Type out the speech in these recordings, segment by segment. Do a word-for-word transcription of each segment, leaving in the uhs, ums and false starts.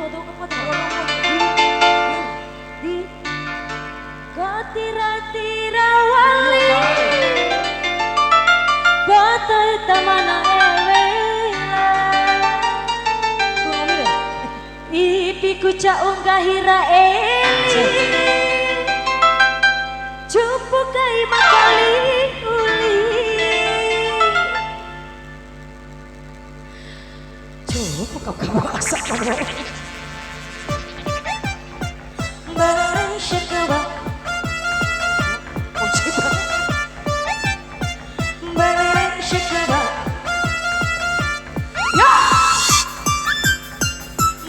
Di, di, kau tira-tira wali, botoi tamana ewela. Ipi ku ca'u nggahi ra eli, cupu kai ma kali uli. Cupu kau kau asa kamu. Barang syakaba. Barang syakaba. Ya.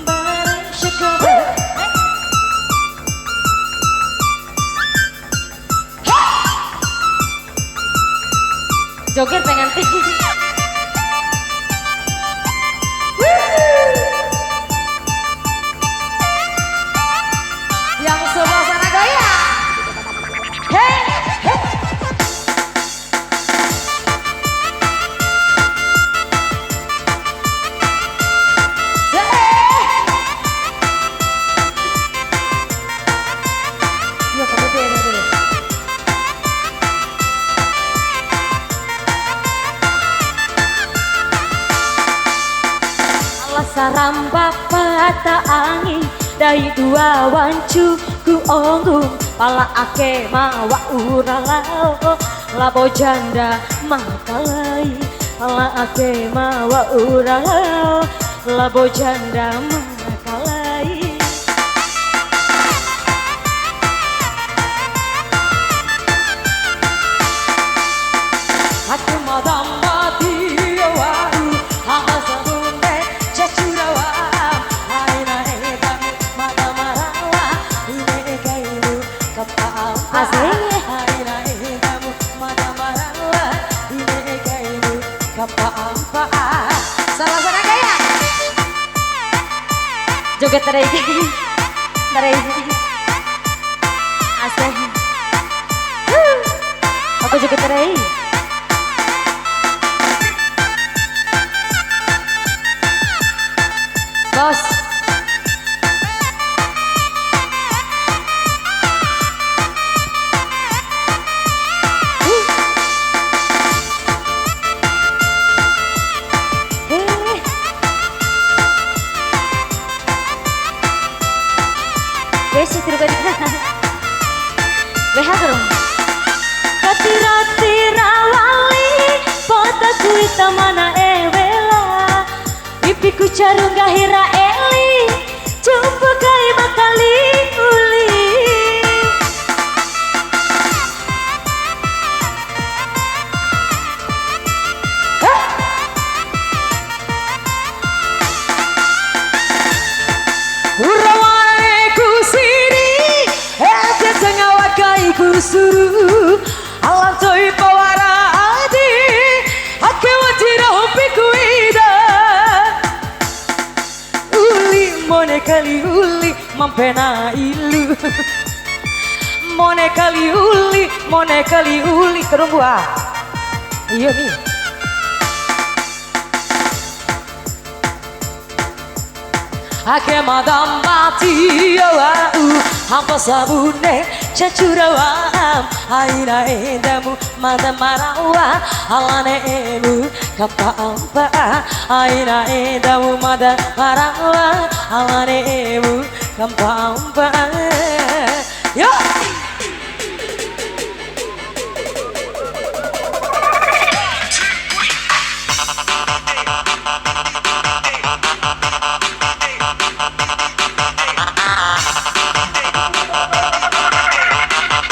Barang syakaba. Joget pengantin. Yang sebelah sana goyang. Hei, hei. Ala saramba pata angi, dai dua wancu ku onggung, pala ake ma wa'ura lao, labo janda makalai, pala ake ma wa'ura lao, labo janda makalai. Ake ma damba tio wa'u, hama sabune cacura wa'am, aina edamu mada marawa, ine kaimu kapa ampa. Asik. Aina edamu mada marawa, ine kaimu kapa ampa. Salah sana gaya. Joget tadi. Tadi. Asik. Aku joget tadi. Bos. Hei. Wes, terus. Weha dong. Katira-tira wali, pota kui tamana ewela. Ipi ku caru nggahi ra eli, cupu kai ma kali uli. Ura wara ku siri, ede sengawa kai ku suru. Alam to'i pawara adi, ake wajira humpi ku ida. Uli mone kali uli, mampena ilu. Mone kali uli, mone kali uli. Karumbu ah. Iyo ni. Ake ma damba tio wa'u, hampa sabune cacura wa'am, aina edamu mada marawa, ala ne'emu kapa ampa, aina edamu mada marawa, ala ne'emu kapa ampa. Yo!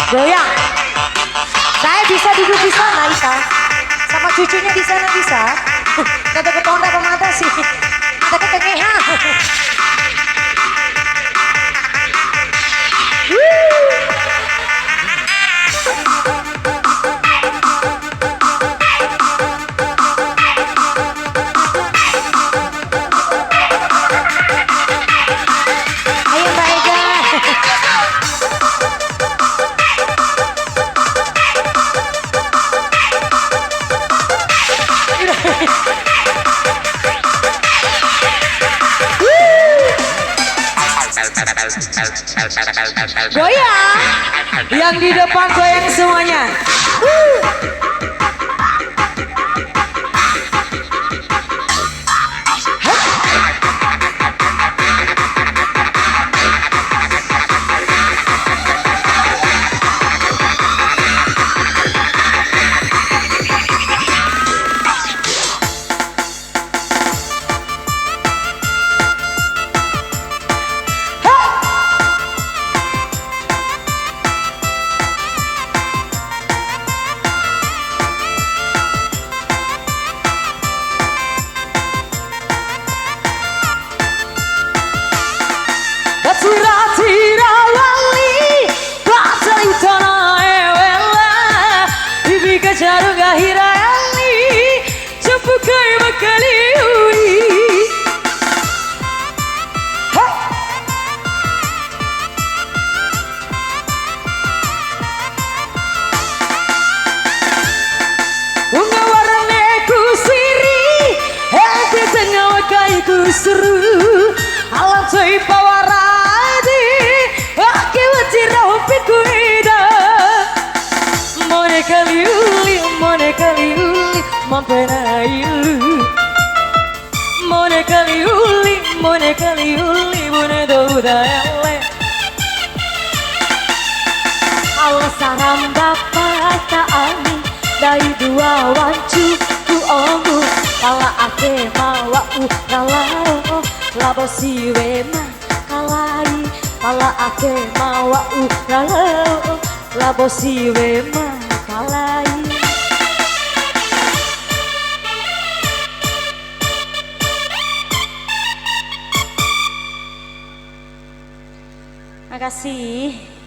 Goyang. Dae bisa, duduk bisa, Naita. Sama cucunya di sana bisa. Kada ketonda apa mata sih? Ada ketengehan. Ayo, Mbak Ega. Goyang. Yang di depan goyang semuanya. Cira-cira wali, paca itana ewela, ibi kacaru nggahi ra eli, Campo kai makali uli. Hei. Wunga warane ku siri, ede tengawa kai ku suru. Alam soi pawaradi, ake wajira humpi ku ida. Mone kali uli, mone kali uli, mampena ilu. Mone kali uli, mone kali uli, bune dou daele. Awa saramba pata ami, dai dua wancu ku omu, pala ake ma wa'u ralao, labo siwe ma kalai, pala ake ma wa'u ralao, labo siwe ma kalai. Makasih.